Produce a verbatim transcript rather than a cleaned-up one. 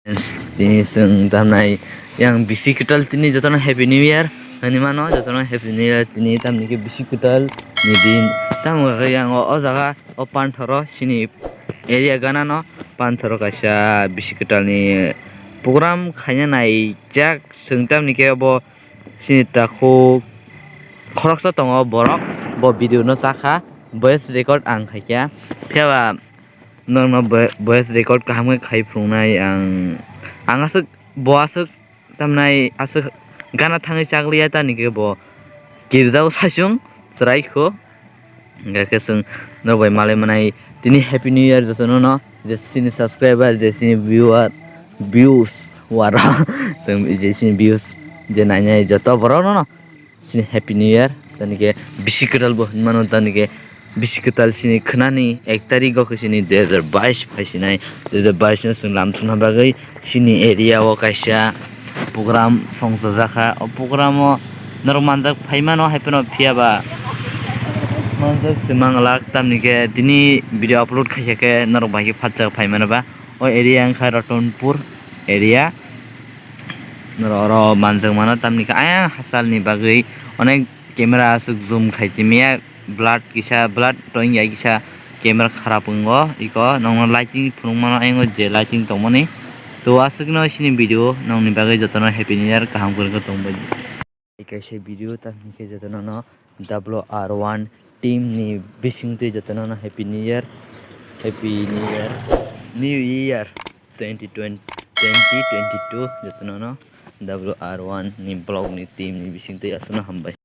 Tini chwng tamnai yang bisi kwtal tini jotono Happy New Year hinwi mano, jotono Happy New Year tini tamni khe bisi kwtal ni din. Tamo khe yang o, o jaga o Panthoro chini area gana no Panthoro kaisa bisi kwtal ni program khaina naijak chwng tamni khe bo chini takhuk khoroksa tongo borok bo video no chakha voice record ang khaikha phiyaba. Norokno voice record kaham khe khai phunuknai ang. Ang aswk, bo aswk tamnai aswk gana thangwi chakliya tani khe bo kirjao saichung chwrai kho. Hingkha khe chwng norok bai malai manai tini Happy New Year jotono no, je chini subscriber, je chini viewer, views waro chwng je chini views je nainai joto borok no no. Chini Happy New Year, tani khe bisi kwtal bo hinmano, tani khe bisi kwtal chini khwnani ek tarik o khe chini dui hazar bais phai sinai, dui hazar bais no chwng lam thumna bagwi chini area o kaisa program songchajakha. O program o norok manjak phaimano, hai phano phiyaba manjak se manglak, tamni khe tini video upload khaikha khe norok bai khe phatjak phaimano ba. O area wngkha Ratanpur area. Norok oro manjak mano, tamni khe ayang hachalni bagwi onek camera aswk zoom khai timiya, blur kisa, blur tongya kisa, camera kharap wngo iko, nokno lighting phunuk mano, ayang o je lighting tongmani. To aswkno chini video nokni bagwi jotono Happy New Year, kaham kwrwngkhe tongbai. Kaisa video tamni khe jotono no W R one team ni bisingtwi jotono no Happy New Year, Happy New Year, New Year twenty twenty, twenty twenty-two jotono no W R one ni vlog ni team ni bisingtwi aswkno hambai.